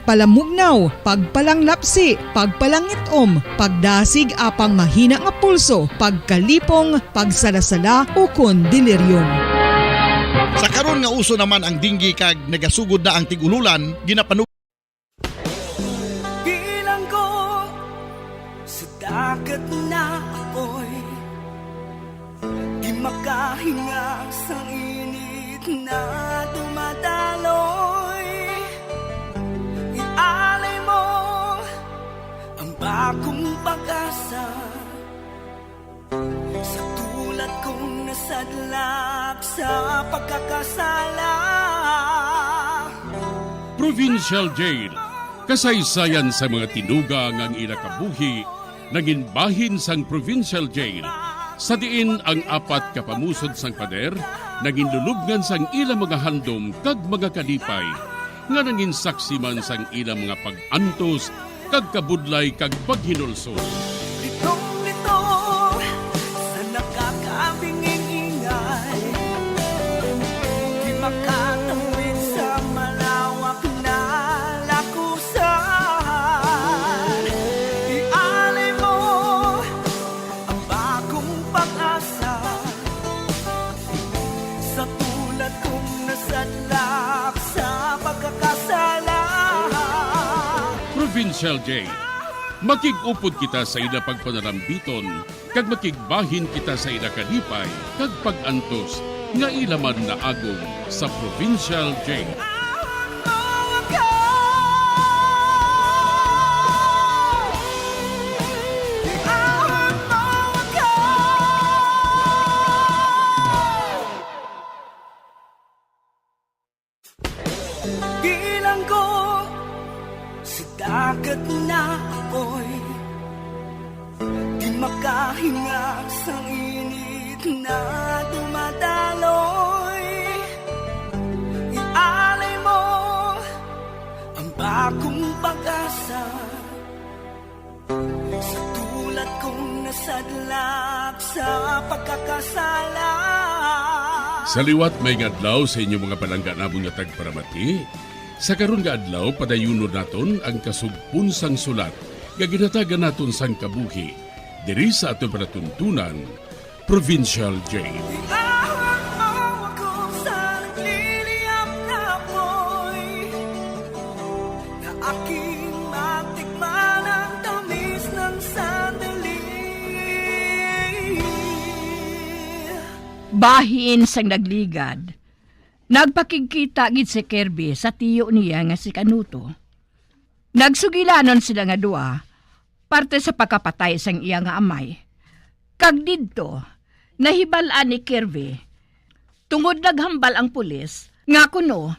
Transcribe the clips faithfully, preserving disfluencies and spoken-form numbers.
palamugnaw, pagpalanglapsi, pagpalangit-om, pagdasig apang mahina nga pulso, pagkalipong, pagsalasala, ukon delirium. Sa karon nga uso naman ang dengue kag nagasugod na ang tig-ululan, ginapanug- Bilanggo sa dagat na apoy, di makahinga sa init na dumadaloy. Ialay mo ang bagong pag-asa sa tulad kong nasadlak sa pagkakasala. Provincial Jail, kasaysayan sa mga tinuga nga ang ila kabuhi nangin bahin sang Provincial Jail, sa diin ang apat ka pamusod sang pader nangin lulubngan sang ila mga handom kag mga kalipay, nga nangin saksi man sang ila mga pag-antos kag kabudlay kag paghinulsol. Litong-lito sa nakakabinging ingay, di makatawid sa malawak na lakusan. Ialay mo ang bagong pag-asa sa tulad kong nasadlak sa pagkakasala. Provincial Jail, makig-upod kita sa ila pagpanarambiton, kag makigbahin kita sa ila kalipay kag pag-antos nga ila man naagom sa Provincial Jail. Bilanggo sa dagat na apoy, di makahinga sa init na dumadaloy. Ialay mo ang bagong pag-asa sa tulad kong nasadlak sa pagkakasala. Sa liwat, maayong adlaw sa inyo mga palangga namon nga tagparamati. Sa karon nga adlaw, padayunon naton ang kasugpon sang sulat nga ginhatagan naton sang kabuhi diri sa aton palatuntunan, Provincial Jail. Iahon mo ako sa nagliliyab na apoy, na aking matikman ang tamis ng sandali. Bahin sang nagligad, nagpakigkita gid si Kirby sa tiyo niya nga si Kanuto. Nagsugilanon sila nga duha parte sa pagkapatay sang iya nga amay. Kag didto, nahibal-an ni Kirby, tungod naghambal ang pulis nga kuno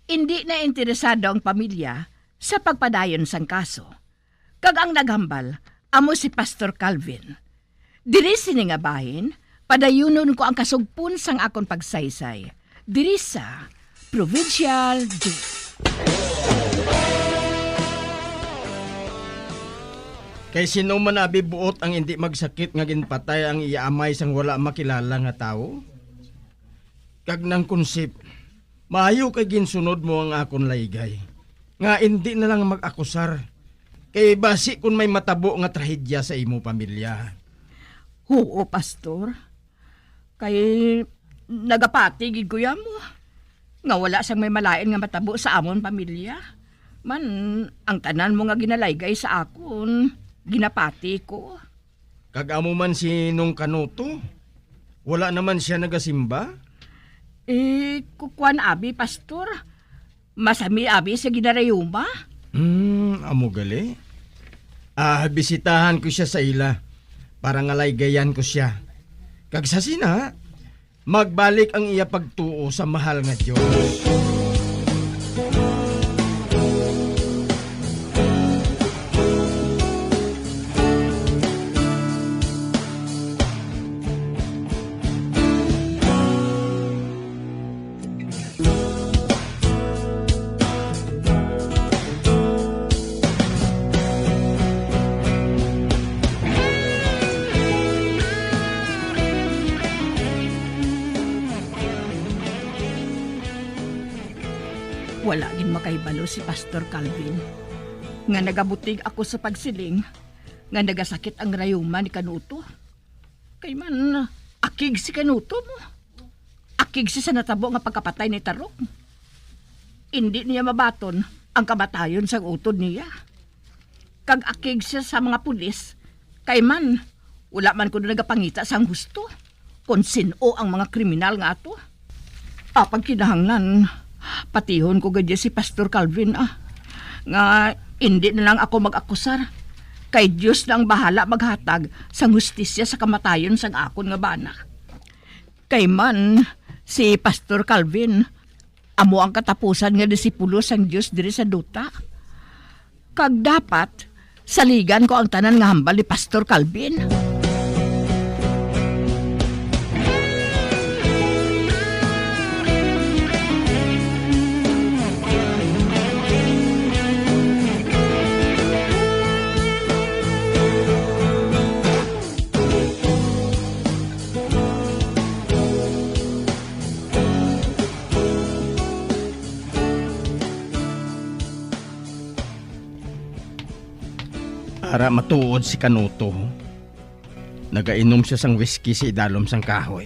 indi na interesado ang pamilya sa pagpadayon sang kaso. Kag ang naghambal amo si Pastor Calvin. Diri sini nga bahin, padayunon ko ang kasugpon sang akon pagsaysay diri sa Provincial Jail. Kay sino man abi buot ang indi magsakit nga ginpatay ang iya amay sang wala makilala nga tawo? Kag nang Kunsip, maayo kay ginsunod mo ang akon laygay, nga indi na lang mag-akusar, kay basi kon may matabo nga trahedya sa imo pamilya. Huo, Pastor. Kay nagapati gid ko yamo nga wala sang may malain nga matabo sa amon pamilya. Man, ang tanan mo nga ginalaygay sa akon, ginapati ko. Kag amo man si Nong Kanuto, wala naman sia nagasimba? Eh, kukuan abi, Pastor. Masami abi sa ginarayuma. Hmm, amo gali. Ah, bisitahan ko sia sa ila para nga laygayan ko sia. Kag sa sina, magbalik ang iya pagtuo sa mahal nga Dios. Kay balo si Pastor Calvin nga nagabutig ako sa pagsiling nga nagasakit ang rayuma ni Kanuto. Kay man, akig si Kanuto mo. Akig siya sa natabo nga pagkapatay ni Tarong. Indi niya mabaton ang kamatayon sang utod niya. Kag akig siya sa mga pulis, kay man, wala man kuno nagapangita sang husto kon sin-o ang mga kriminal nga ato. Apang kinahanglan, patihon ko gid si Pastor Calvin, ah, nga indi na lang ako mag-akusar, kay Dios na ang bahala maghatag sang hustisya sa kamatayon sang akon nga bana. Kay man, si Pastor Calvin, amo ang katapusan nga disipulo sang Dios diri sa duta. Kag dapat, saligan ko ang tanan nga hambal ni Pastor Calvin. Ara matuod si Kanuto. Nagainom siya sang whisky sa idalom sang kahoy.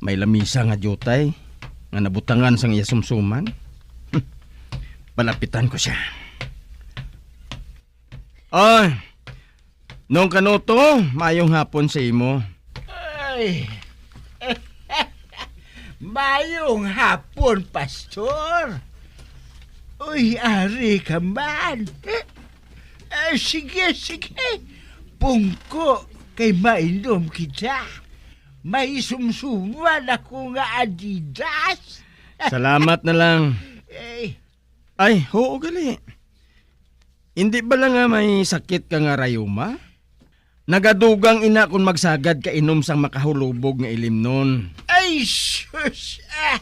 May lamisa nga diutay nga nabutangan sang iya sumsuman. Palapitan ko siya. Ay, Nong Kanuto, mayong hapon sa imo. Ay. Mayong hapon, Pastor. Uy, ari ka man. Eh, sige, sige. Pungko kay mainom kita. May sumsuman ako nga Adidas. Salamat na lang. Eh, Ay, oo gali. Hindi bala nga may sakit ka nga rayuma? Nagadugang ina kon magsagad ka inom sang makahulubog nga ilimnon. Ay, sus! Ah,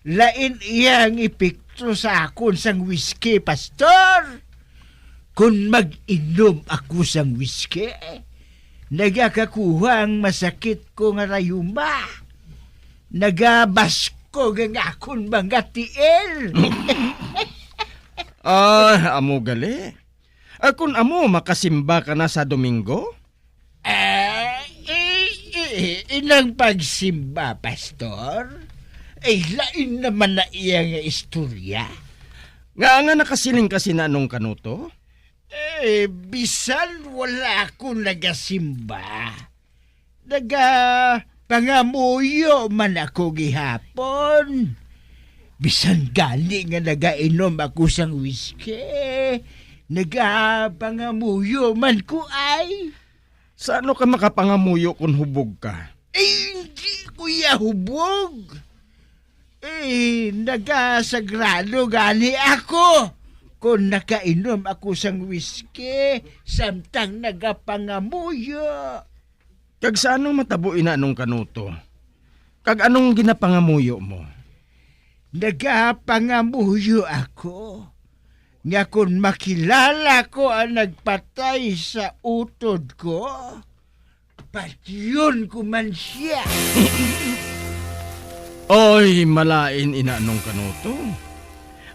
lain iya ang epekto sa akon sang whisky, Pastor. Kon mag-inom ako sang whisky, nagakakuha ang masakit ko nga rayuma. Nagabaskog ang akon mga tiil. Ah, amo gali. Ah, kun amo, makasimba ka na sa Domingo? Ah, i-, i-, inang pagsimba, Pastor? Ay, lain naman na iya nga istorya. Nga nga nakasiling ka sina Nong Kanuto? Eh, bisan wala ako nagasimba, nagapangamuyo man ako gihapon. Bisan gani nga nagainom ako sang whisky, nagapangamuyo man ko ay. Sa ano ka makapangamuyo kon hubog ka? Eh, hindi ko ya hubog. Eh, nagasagrado gani ako kon nakainom ako sang whisky samtang nagapangamuyo. Kag sa anong matabo ina Nong Kanuto? Kag anong ginapangamuyo mo? Nagapangamuyo ako nga kon makilala ko ang nagpatay sa utod ko, patyon ko man siya. Oy, malain ina Nong Kanuto.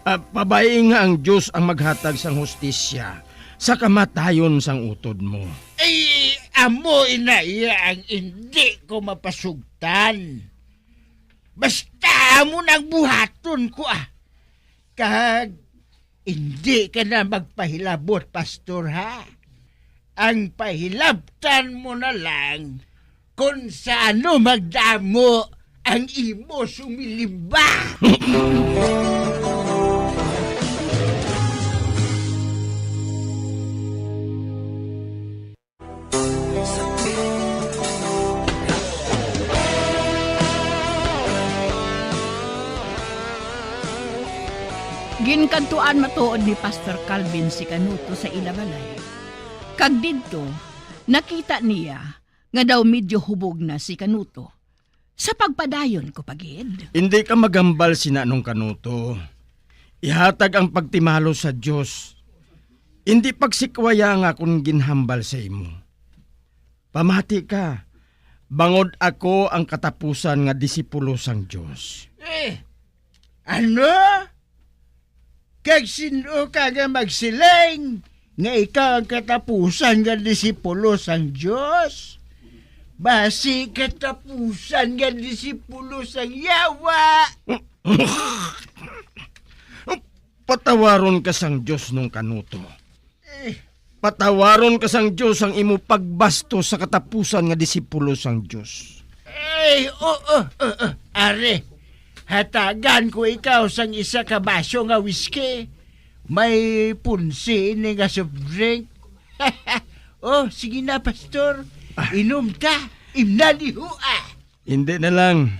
Ah, pabayi nga ang Dios ang maghatag sang hustisya sa kamatayon sang utod mo. Ay, amo ina iya ang indi ko mapasugtan. Basta amo nang buhaton ko, ah. Kag indi ka na magpahilabot, Pastor, ha? Ang pahilabtan mo na lang kon sa ano magdamo ang imo sumilimba. Ginkadtuan matuod ni Pastor Calvin si Kanuto sa ila balay. Kag didto, nakita niya nga daw medyo hubog na si Kanuto. Sa pagpadayon ko pa gid. Indi ka maghambal sina Nong Kanuto. Ihatag ang pagtimalo sa Dios. Indi pagsikwaya ang akon ginhambal sa imo. Pamati ka, bangod ako ang katapusan nga disipulo sang Dios. Eh, ano? Kag sin-o ka nga magsiling nga ikaw ang katapusan nga disipulo sang Dios? Basi katapusan nga disipulo sang yawa. Patawaron ka sang Dios, Nong Kanuto. Eh. Patawaron ka sang Dios ang imo pagbastos sa katapusan nga disipulo sang Dios. Ay, oo, oo, oo. Ari, hatagan ko ikaw sang isa ka baso nga whisky. May punsi ini nga soft drink. Oh, sige na, Pastor. Ah. Inom ta. Imnaliho, ah. Hindi na lang.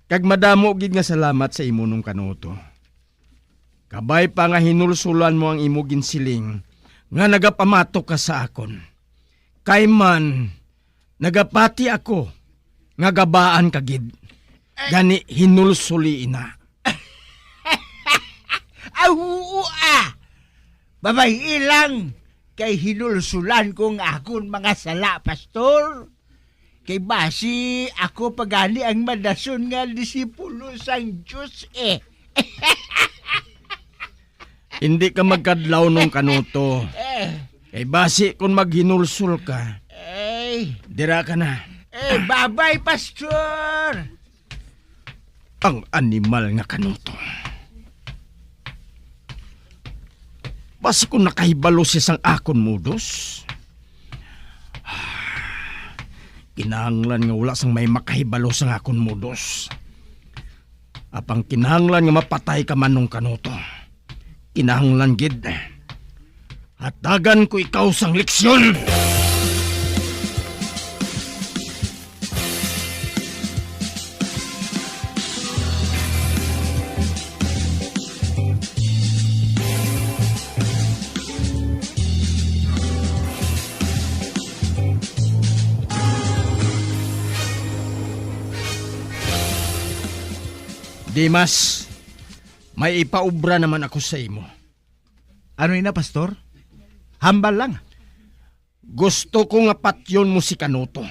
Kag madamo gid nga salamat sa imo, Nong Kanuto. Kabay pa nga hinulsulan mo ang imo ginsiling nga nagapamatok ka sa akon. Kay man, nagapati ako nga gabaan ka gid. Gani, hinulsuli ina. Ah, oo, ah. Babay-i lang, kay hinulsulan ko ang akon mga sala, Pastor. Kay basi ako pa gani ang madason nga disipulo sang Dios, eh. Hindi ka magkadlaw, Nong Kanuto. Eh. Kay basi kon maghinulsol ka, Ay. Dira ka na. Eh, babay, Pastor! Ang animal nga Kanuto. Basi kon nakahibalo siya sang akon modus. Kinahanglan nga wala sang may makahibalo sang akon modus. Apang kinahanglan nga mapatay ka man, Nong Kanuto. Kinahanglan gid. Hatagan ko ikaw sang leksyon! Dimas, may ipaubra naman ako sa imo. Ano ina, Pastor? Hambal lang. Gusto ko nga patyon mo si Kanuto.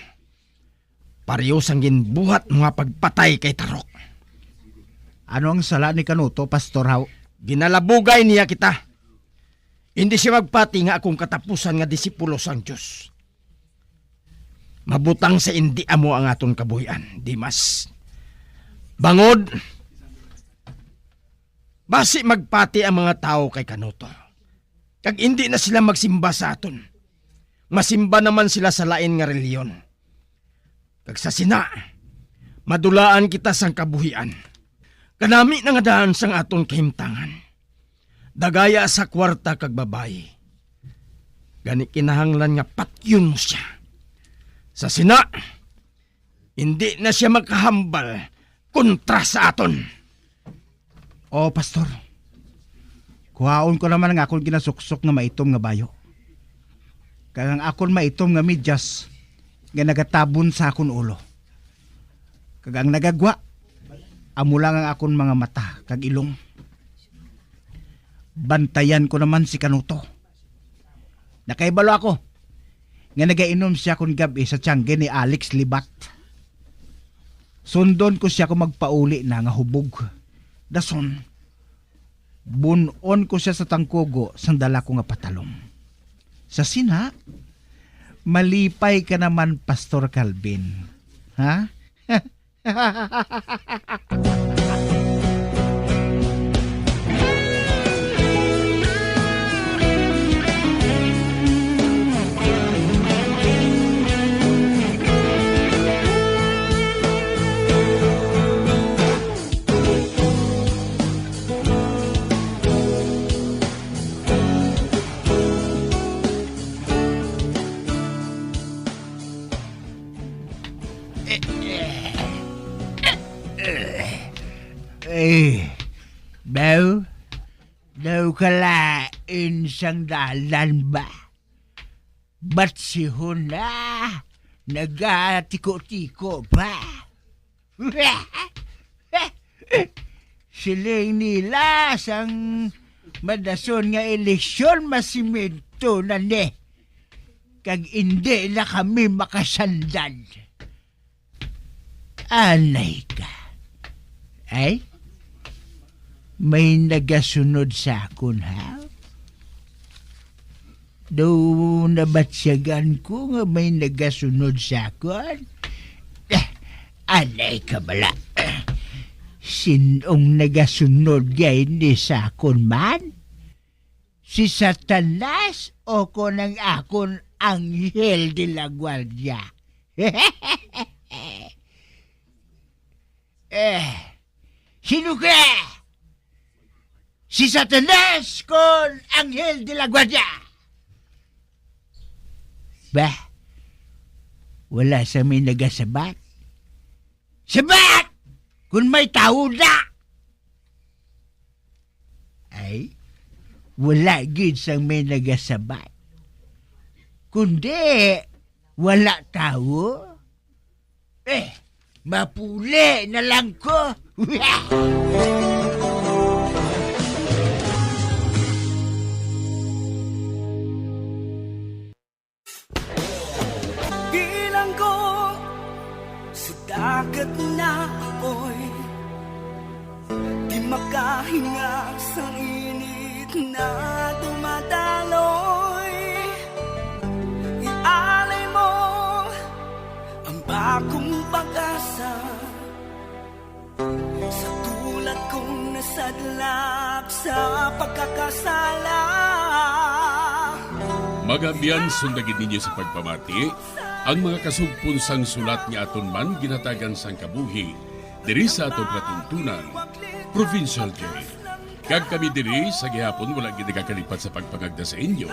Pareho sang ginbuhat mo nga pagpatay kay Tarok. Ano ang sala ni Kanuto, Pastor Haw? Ginalabugay niya kita. Hindi siya magpati nga akong katapusan nga disipulo sang Dios. Mabutang sa indi amo ang aton kabuhian, Dimas. Bangod, basi magpati ang mga tawo kay Kanuto, kag indi na sila magsimba sa aton. Masimba naman sila sa lain nga relihiyon. Kag sa sina, madulaan kita sang kabuhian. Kanami na nga daan sang aton kahimtangan. Dagaya sa kwarta kag babayi. Gani kinahanglan nga patyon mo sia. Sa sina, indi na sia makahambal kontra sa aton. O, Pastor, kuhaon ko naman ang akon ginasuksok nga maitom nga bayo, kag ang akon maitom nga medyas nga nagatabon sa akon ulo, kag ang nagagwa amo lang ang akon mga mata kag ilong. Bantayan ko naman si Kanuto. Nakahibalo ako nga nagainom sia kon gab-i sa tiyangge ni Alex Libat. Sundon ko sia kon magpauli na nga hubog. Dason, bun-on ko sia sa tangkugo sang dala ko nga patalom. Sa sina, malipay ka naman, Pastor Calvin. Ha? Eh, daw, daw kalain sang dalan ba? Batsihon na, nagatiko-tiko pa. Siling nila sang madason nga eleksyon masimento na ni, kag indi na kami makasandal. Anay ka. Ay? May nagasunod sa akon, ha? Daw nabatyagan ko nga may nagasunod sa akon? Eh, anay ka bala. Sinong nagasunod gayni sa akon man? Si Satanas o kon ang akon anghel de la guardia? Eh, sino ka? Si Satanas kon anghel de la guardia? Bah, wala sa may nagasabat. Sabat! Kon may tawo na! Ay, wala gid sang may nagasabat. Kundi, wala tawo. Eh, mapuli na lang ko. Bilanggo sa dagat na apoy, di makahinga sa init na dumadaloy. Ialay mo ang bagong pag-asa sa tulad kong nasadlak sa pagkakasala. Mga abyan, sunda gid ninyo sa pagpamati ang mga kasugpon sang sulat nga aton man ginhatagan sang kabuhi diri sa aton palatuntunan, Provincial Jail. Kag kami diri sa gihapon wala gid nagakalipat sa pagpangagda sa inyo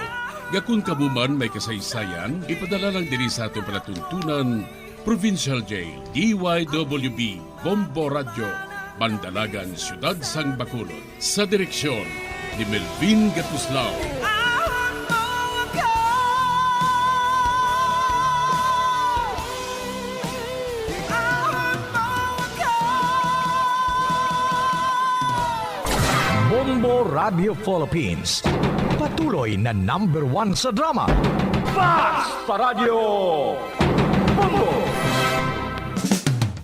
nga kon kamo man may kasaysayan, ipadala lang diri sa aton palatuntunan, Provincial Jail, D Y W B, Bombo Radyo, Bandalagan, Siyudad sang Bacolod, sa direksyon ni Melvin Gatuslao. Bombo Radio Philippines, patuloy na number one sa drama. Basta Radyo Bombo!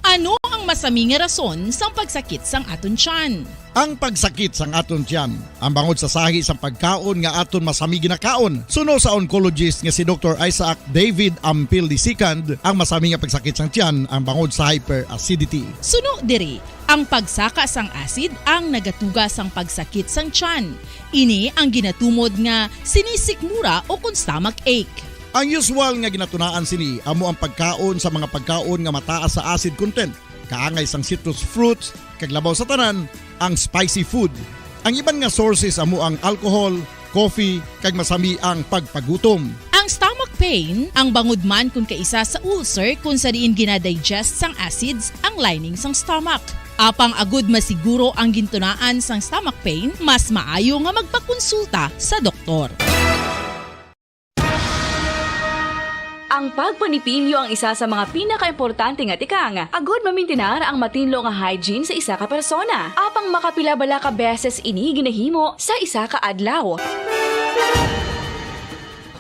Ano ang masami nga rason sang pagsakit sang aton tiyan? Ang pagsakit sang aton tiyan, ang bangod sa sahi sang pagkaon nga aton masami ginakaon. Suno sa oncologist nga si Doktor Isaac David Ampil the second, ang masami nga pagsakit sang tiyan ang bangod sa hyperacidity. Suno diri, ang pagsaka sang acid ang nagatuga sang pagsakit sang tiyan. Ini ang ginatumod nga sinisikmura o kon stomach ache. Ang usual nga ginatunaan sini amo ang pagkaon sa mga pagkaon nga mataas sa acid content, kaangay sang citrus fruits, kag labaw sa tanan, ang spicy food. Ang iban nga sources amo ang alcohol, coffee, kag masami ang pagpagutom. Ang stomach pain, ang bangod man kon kaisa sa ulcer kon sa diin ginadigest sang acids ang lining sang stomach. Apang agud masiguro ang gintunaan sang stomach pain, mas maayo nga magpakonsulta sa doktor. Ang pagpanipilyo ang isa sa mga pinakaimportante nga tikang agud mamintinar ang matinlo nga hygiene sa isa ka persona. Apang makapila bala ka beses ini ginahimo sa isa ka adlaw?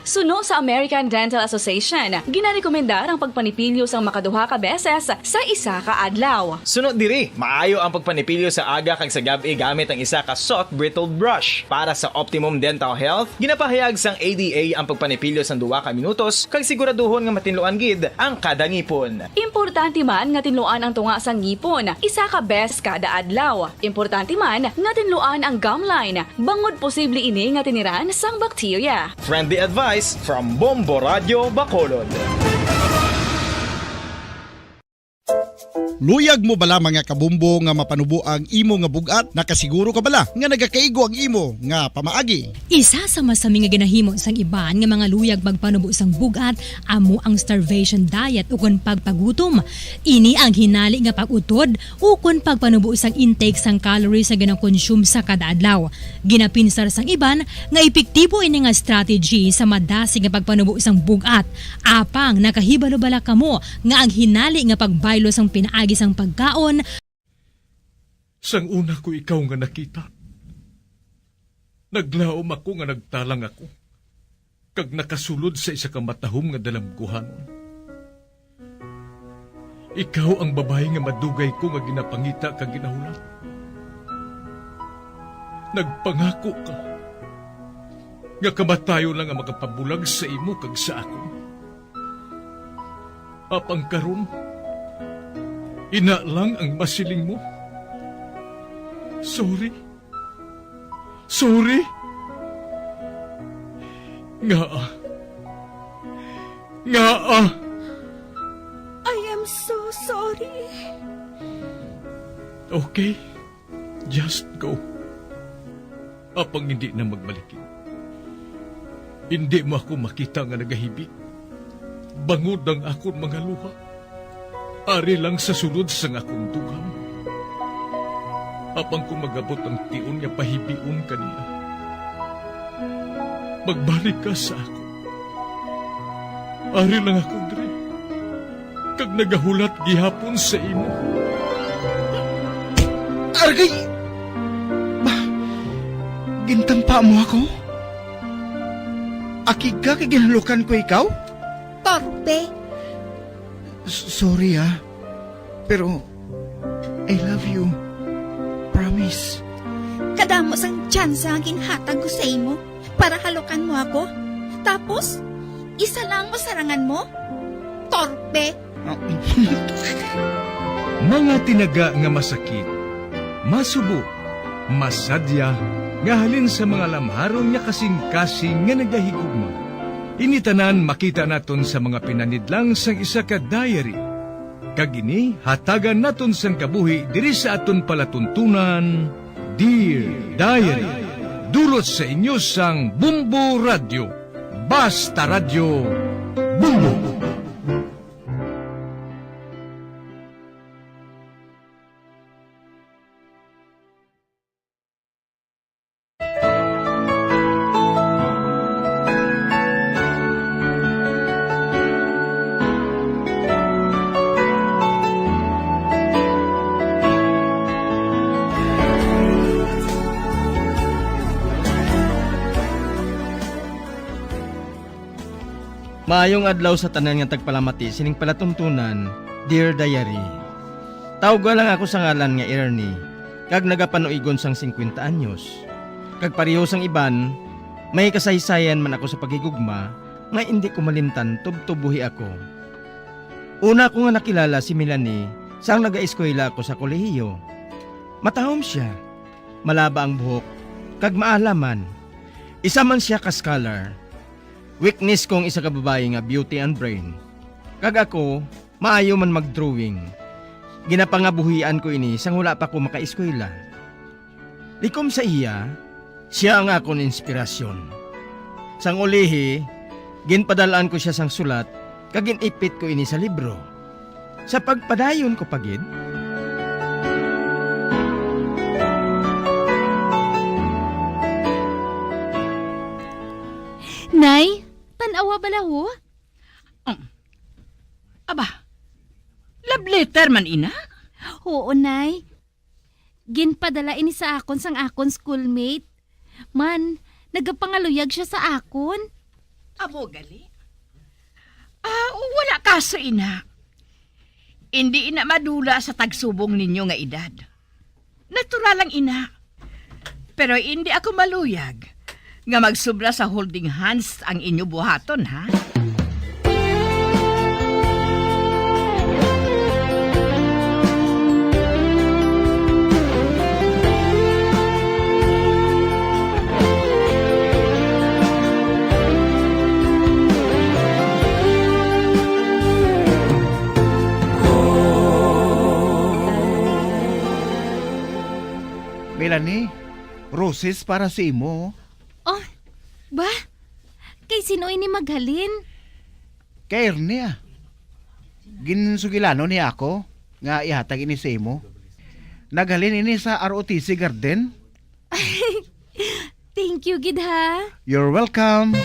Suno sa American Dental Association, ginarekomendar ang pagpanipilyo sang makaduha ka beses sa isa ka adlaw. Suno diri, maayo ang pagpanipilyo sa aga kag sa gab-i gamit ang isa ka soft bristled brush. Para sa optimum dental health, ginapahayag sang A D A ang pagpanipilyo sang duha ka minutos kag siguraduhon nga matinluan gid ang kada ngipon. Importante man nga tinluan ang tunga sang ngipon isa ka beses kada adlaw. Importante man nga tinluan ang gum line, bangod posible ini nga tiniran sang bakterya. Friendly advice from Bombo Radyo Bacolod. Luyag mo bala, mga kabombo, nga mapanubo ang imo nga bug-at? Nakasiguro ka bala nga nagakaigo ang imo nga pamaagi? Isa sa masami nga ginahimo sang iban nga mga luyag magpanubo sang bug-at amo ang starvation diet ukon pagpagutom. Ini ang hinali nga pag-utod ukon pagpanubo sang intake sang calories nga ginakonsume sa kada adlaw. Ginapinsar sang iban nga epektibo ini nga strategy sa madasig nga pagpanubo sang bug-at. Apang nakahibalo bala kamo nga ang hinali nga pagbaylo sang pinaagi sang pagkaon? Sang una ko ikaw nga nakita, naglaom ako nga nagtalang ako, kag nakasulod sa isa ka matahom nga dalamguhanon. Ikaw ang babayi nga madugay ko nga ginapangita kag ginahulat. Nagpangako ka nga kamatayon lang ang makapabulag sa imo kag sa akon. Apang karon, ina lang ang masiling mo. Sorry. Sorry. Ngaa? Ngaa? I am so sorry. Okay. Just go. Apang hindi na magbalikid. Hindi mo ako makita nga nagahibi. Bangod ang akon mga luha. Ari lang sa sulod sang akon dughan. Apang kung magabot ang tion nga pahibion ka niya, magbalik ka sa akon. Ari lang ako diri, kag nagahulat gihapon sa imo. Argay! Ba, gintampa mo ako? Akig ka kay ginhalukan ko ikaw? Torpe! S-, sorry, ah. Pero I love you. Promise. Kadamo sang tsansa nga ginhatag ko sa imo para halukan mo ako. Tapos, isa lang masarangan mo? Torpe! Mga tinaga nga masakit, masubo, masadya, nga halin sa mga lamharon nga kasing-kasing nga nagahigugma. Ini tanan makita naton sa mga pinanidlang sang isa ka diary. Kag ini hatagan naton sang kabuhi diri sa aton palatuntunan, Dear Diary. Dulot sa inyo sang Bumbo Radyo. Basta Radyo, Bumbo. Maayong adlaw sa tanan nga tagpalamati sining palatuntunan, Dear Diary. Tawga lang ako sa ngalan nga Ernie, kag nagapanuigon sang singkwenta anyos. Kag pareho sang iban, may kasaysayan man ako sa paghigugma nga indi ko malimtan tubtob buhi ako. Una ko nga nakilala si Melanie sang nagaeskwela ako sa kolehiyo. Matahom sia, malaba ang buhok, kag maalaman. Isa man sia ka scholar. Weakness ko ang isa ka babayi nga beauty and brain. Kag ako, maayo man mag-drawing. Ginapangabuhian ko ini sang wala pa ko makaeskwela. Likom sa iya, sia ang akon inspirasyon. Sang ulihi, ginpadal-an ko sia sang sulat kag gin-ipit ko ini sa libro. Sa pagpadayon ko pa gid. Nay, tan-awa bala, ho? Um, aba, love letter man ina? Oo, Nay. Ginpadala ini sa akon sang akon schoolmate. Man, nagapangaluyag sia sa akon. Amo gali? Ah, wala kaso, ina. Indi ina madula sa tagsubong ninyo nga edad. Natural lang, ina. Pero indi ako maluyag nga magsubra sa holding hands ang inyo buhaton, ha? Melanie, roses para sa imo. Oh, ba? Kay sino ini maghalin? Kay Ernie, ah. Ginsugilanon niya ako nga ihatag ini sa imo. Naghalin ini sa R O T C Garden. Thank you gid, ha. You're welcome.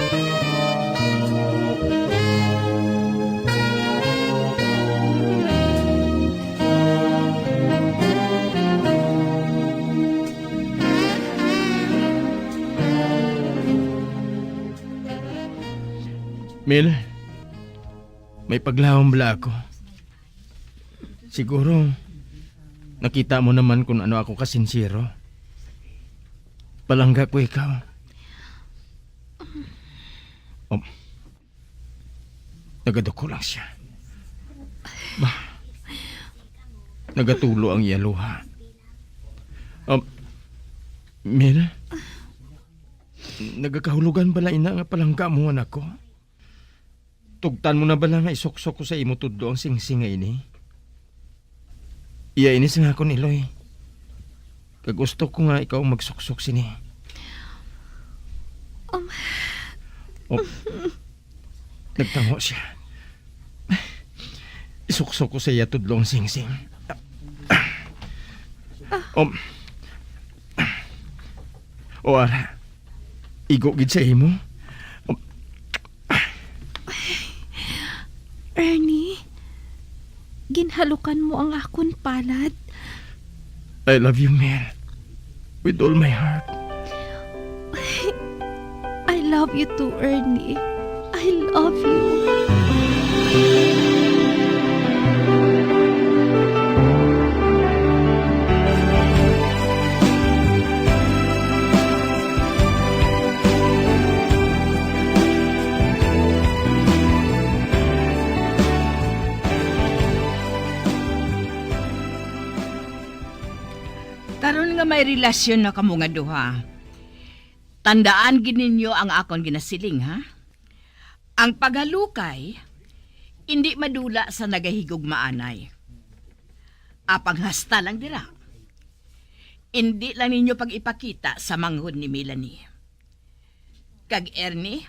Mil, may paglawom bala ako? Siguro, nakita mo naman kung ano ako kasinsiro. Palangga ko ikaw. Um, nagaduko lang siya. Ba, nagatulo ang iya luha. Um, Mel, nagakahulugan bala ina nga palangga mo, anak ko? Tugtan mo na bala nga isuksok ko sa imo tudlo ang singsing nga ini? Iya ini sang akon iloy. Kag gusto ko nga ikaw ang magsuksok sini. Um. Oh. Nagtango siya. Isuksok ko sa iya tudlo ang singsing. Um. O ara, igo gid sa imo. Um. Ernie, ginhalukan mo ang akon palad. I love you, Mel. With all my heart. I love you too, Ernie. I love you. Karon nga may relasyon na kamo nga duha, tandaan gid ninyo ang akon ginasiling, ha? Ang paghalukay indi madula sa nagahigugmaanay. Apang hasta lang dira, indi lang ninyo pag-ipakita sa manghod ni Melanie. Kag Ernie,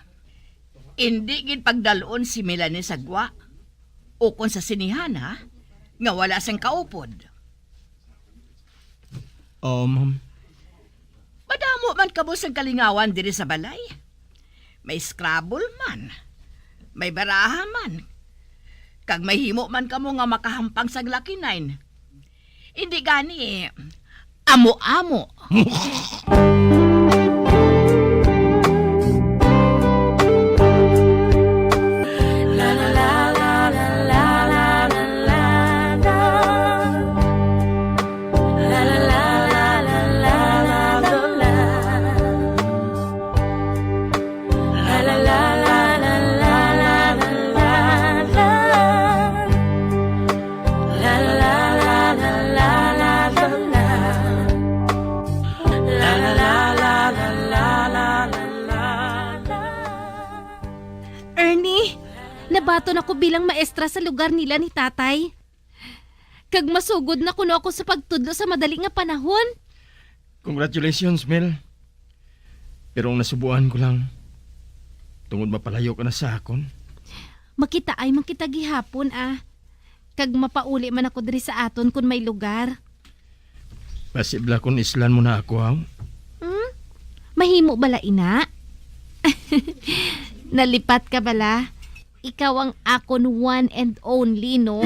indi gid pagdal-on si Melanie sa gwa ukon sa sinehan, ha, nga wala sing kaupod. Oh, ma'am. Madamo man kamo sang kalingawan diri sa balay. May Scrabble man, may baraha man, kag may himo man kamo nga makahampang sang Lucky Nine. Indi gani, amo-amo. Ernie, nabaton ako bilang maestra sa lugar nila ni Tatay. Kag masugod na kuno ako sa pagtudlo sa madali nga panahon. Congratulations, Mel. Pero ang nasubuan ko lang, tungod mapalayo ka na sa akon. Makitaay man kita gihapon, ah. Kag mapauli man ako diri sa aton kon may lugar. Basi bala kon islan mo na ako, haw? Hmm? Mahimo bala ina? Nalipat ka bala? Ikaw ang akon one and only, no?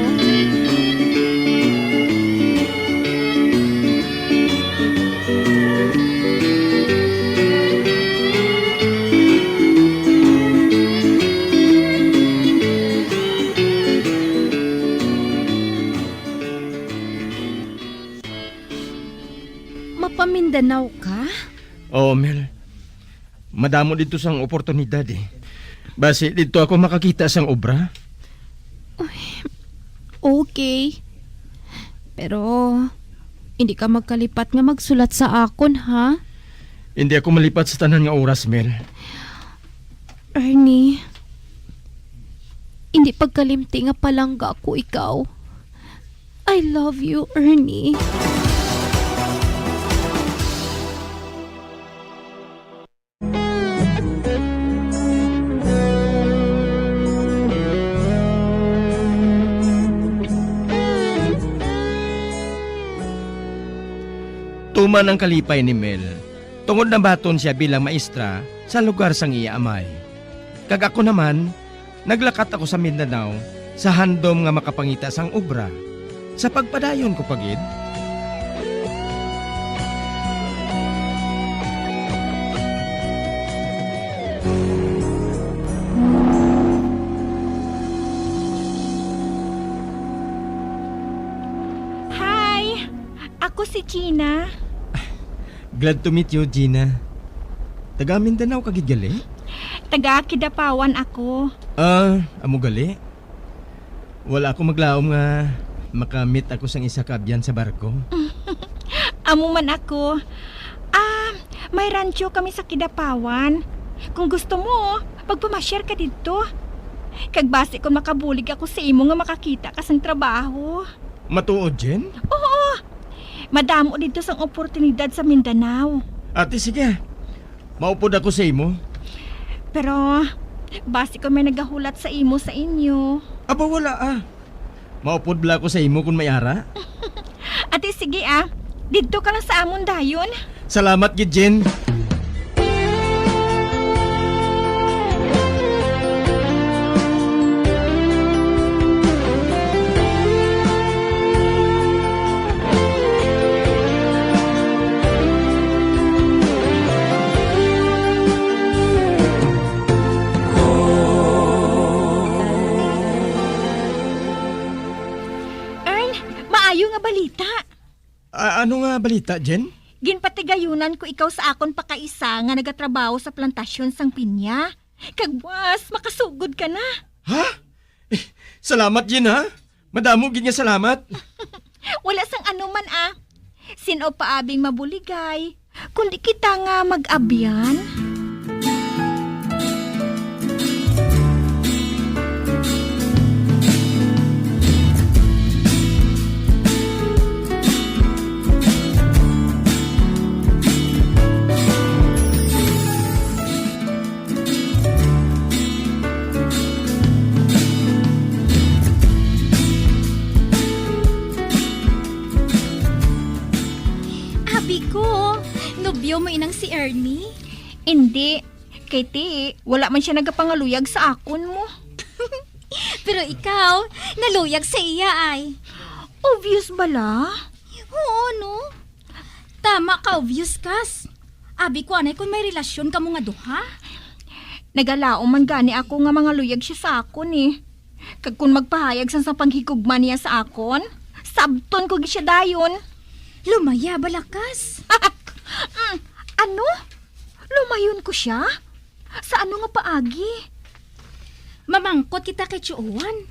Mapa-Mindanao ka? Oo, Mel. Madamo didto sang oportunidad, eh. Basi didto ako makakita sang obra. Uy, okay. Pero hindi ka magkalipat nga magsulat sa akon, ha? Hindi ako malipat sa tanan nga oras, Mel. Ernie, hindi pagkalimti nga palangga ko ikaw. I love you, Ernie. Tuman ang kalipay ni Mel, tungod nabaton sia bilang maestra sa lugar sang iya amay. Kag ako naman, naglakat ako sa Mindanao sa handom nga makapangita sang obra sa pagpadayon ko pa gid. Hi! Ako si Gina. Glad to meet you, Gina. Taga Mindanao ka gid gali? Taga Kidapawan ako. Ah, amo gali? Wala ako maglaom nga makamit ako sang isa ka abyan sa barko. Amo man ako. Ah, may rancho kami sa Kidapawan. Kung gusto mo, magpamasyar ka didto. Kag basi kon makabulig ako sa imo nga makakita ka sang trabaho. Matuod, Jen? Oo. Madamo didto sang oportunidad sa Mindanao. Ate, sige. Maupod ako sa imo. Pero, basi ko may nagahulat sa imo sa inyo. Aba, wala, ah. Maupod bala ako sa imo kun may ara? Ate, sige, ah. Didto ka lang sa amon dayon. Salamat gid, Jen. Ern, maayo nga balita. A-, ano nga balita, Jen? Ginpatigayunan ko ikaw sa akon pakaisa nga nagatrabaho sa plantasyon sang pinya. Kag buas, makasugod ka na. Ha? Eh, salamat, Jen, ha? Madamo gid nga salamat. Wala sang anuman, ah. Sin-o pa abi ang mabuligay, kundi kita nga mag-abyan? Abi ko, nobyo mo inang si Ernie? Indi, kay ti, wala man sia nagapangaluyag sa akon mo. Pero ikaw, naluyag sa iya ay. Obvious bala? Oo, no? Tama ka, obvious, Kas. Abi ko anay kung may relasyon kamo nga duha. Nagalaom man gani ako nga mangaluyag siya sa akon, eh. Kag kung magpahayag sang, sang panghigugma niya sa akon, sabton ko gid siya dayon. Lumaya bala, Kas. Mm, ano? Lumayon ko siya? Sa ano nga paagi? Mamangkot kita kay Tio Juan.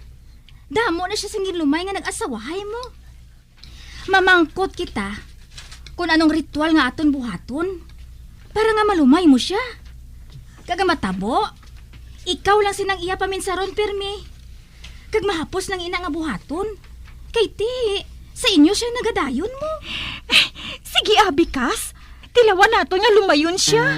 Damo na sia sing ginlumay nga nag-asawahay mo. Mamangkot kita kung anong ritual nga aton buhaton para nga malumay mo sia. Kag ang matabo, ikaw lang sing iya paminsaron pirmi. Kag mahapos na ang ina nga buhaton. Kay ti, sa inyo sia nagadayon mo. Sige, abi, Kas. Tilawan naton nga lumayon sia.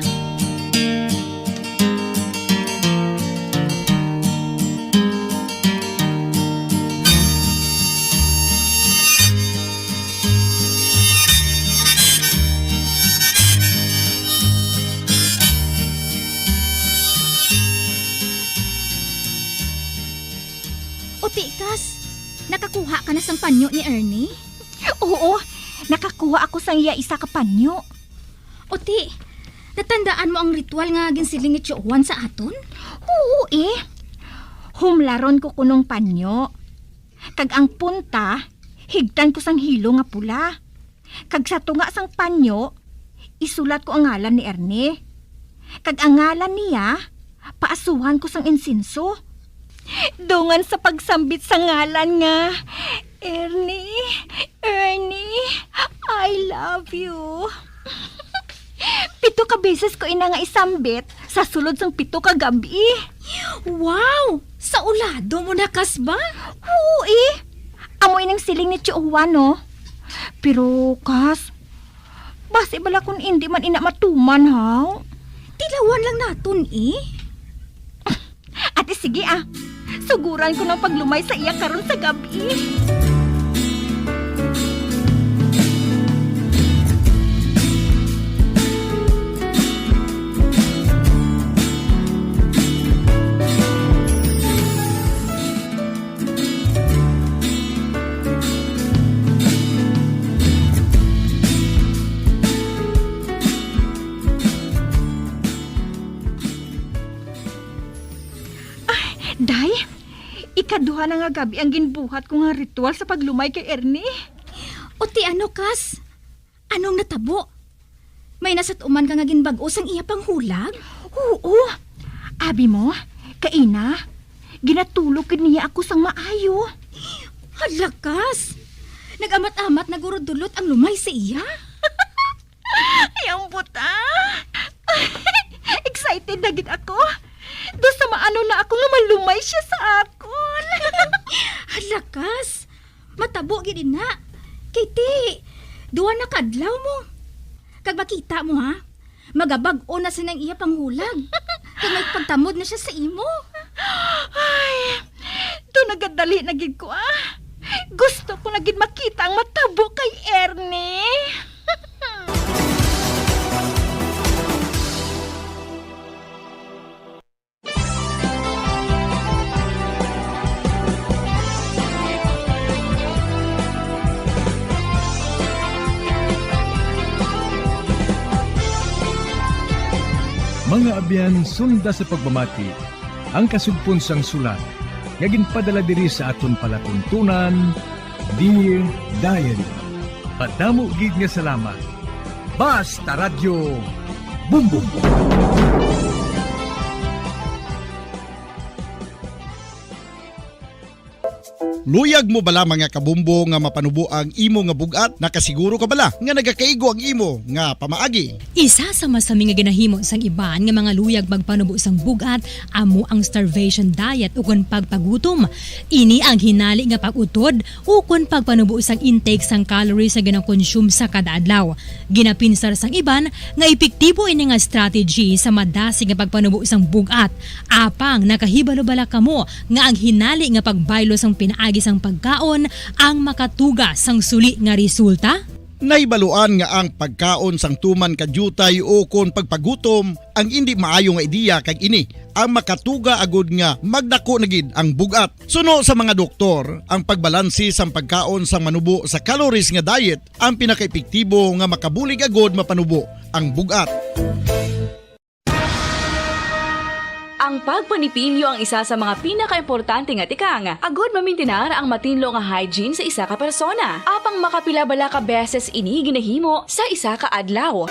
O ti, Kas, nakakuha ka na sang panyo ni Ernie? Oo, nakakuha ako sang iya isa ka panyo. O ti, natandaan mo ang ritual nga ginsiling ni Tio Juan sa aton? Oo, eh. Humlaron ko kunong panyo. Kag ang punta, higtan ko sang hilo nga pula. Kag sa tunga sang panyo, isulat ko ang ngalan ni Ernie. Kag ang ngalan niya, paasuhan ko sang insinso. Dungan sa pagsambit sa ngalan nga, "Ernie, Ernie, I love you." Pito ka beses ko ina nga isambit sa sulod sang pito ka gab-i. Wow! Sa ulado mo na, Kas, ba? Oo, eh. Amo ining siling ni Tio Juan, no? Pero, Kas, basi bala kun indi man ina matuman, haw? Tilawan lang naton, eh. Ate, sige, ah. Suguran ko ng paglumay sa iya karon sa gab-i. Ay, Day, ikaduha na nga gab-i ang ginbuhat ko nga ritual sa paglumay kay Ernie. O ti ano, Kas? Anong natabo? May nasat-uman ka nga ginbag-o sang iya panghulag? Oo. Abi mo, kaina, ginatulog gid niya ako sang maayo. Halakas! Nag-amat-amat nagurudulot ang lumay sa iya? Ay, ang buta! Excited na gid ako. Daw sa maano na ako nga malumay siya sa akon. Halakas! Matabo gid ina. Kay ti, duha na ka adlaw mo. Kag makita mo, ha? Magabag-o na sina ang iya panghulag. Kag may pagtamod na siya sa imo. Ay, do nagadali na gid ko, ah. Gusto ko na gid makita ang matabo kay Ernie. Mga abyan, sunda sa pagpamati ang kasugpon sang sulat nga ginpadala diri sa aton palatuntunan, Dear Diary. Madamo gid nga salamat. Basta Radyo Bumbong. Luyag mo bala, mga kabumbo, nga mapanubo ang imo nga bug-at? Nakasiguro ka bala nga nagakaigo ang imo nga pamaagi? Isa sa masami nga ginahimo sang iban nga mga luyag magpanubo sang bug-at amo ang starvation diet ukon pagpagutom. Ini ang hinali nga pag-utod ukon pagpanubo sang intake sang calories nga ginakonsume sa kada adlaw. Ginapinsar sang iban nga epektibo ini nga strategy sa madasig nga pagpanubo sang bug-at. Apang nakahibalo bala kamo nga ang hinali nga pagbaylo sang pinaagi sang pagkaon ang makatuga sang suli nga resulta? Nahibaluan nga ang pagkaon sang tuman ka diutay ukon pagpagutom ang indi maayo nga ideya, kag ini ang makatuga agud nga magdako na gid ang bug-at. Suno sa mga doktor, ang pagbalanse sang pagkaon sang manubo sa calories nga diet ang pinakaepektibo nga makabulig agud mapanubo ang bug-at. Ang pagpanipilyo ang isa sa mga pinakaimportante nga tikang agud mamintinar ang matinlo nga hygiene sa isa ka persona. Apang makapila bala ka beses ini ginahimo sa isa ka adlaw?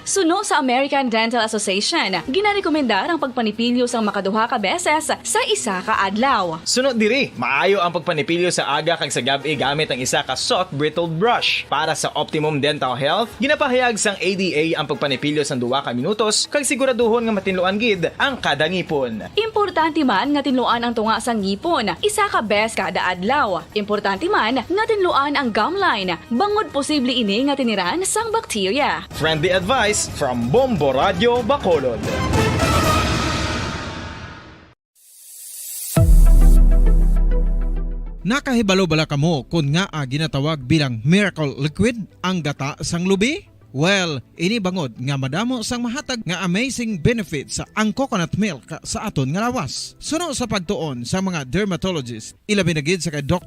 Suno sa American Dental Association, ginarekomendar ang pagpanipilyo sang makaduha ka beses sa isa ka adlaw. Suno diri, maayo ang pagpanipilyo sa aga kag sa gab-i gamit ang isa ka soft bristled brush. Para sa optimum dental health, ginapahayag sang A D A ang pagpanipilyo sang duha ka minutos kag siguraduhon nga matinluan gid ang kada ngipon. Importante man nga tinluan ang tunga sang ngipon isa ka bes kada adlaw. Importante man nga tinluan ang gum line, bangod posible ini nga tiniran sang bakterya. Friendly advice from Bombo Radyo Bacolod. Nakahibalo bala kamo kon ngaa ginatawag bilang miracle liquid ang gata sang lubi? Well, ini bangod nga madamo sang mahatag nga amazing benefits ang coconut milk sa aton nga lawas. Suno sa pagtuon sa mga dermatologist, ilabi na gid sa kay Doc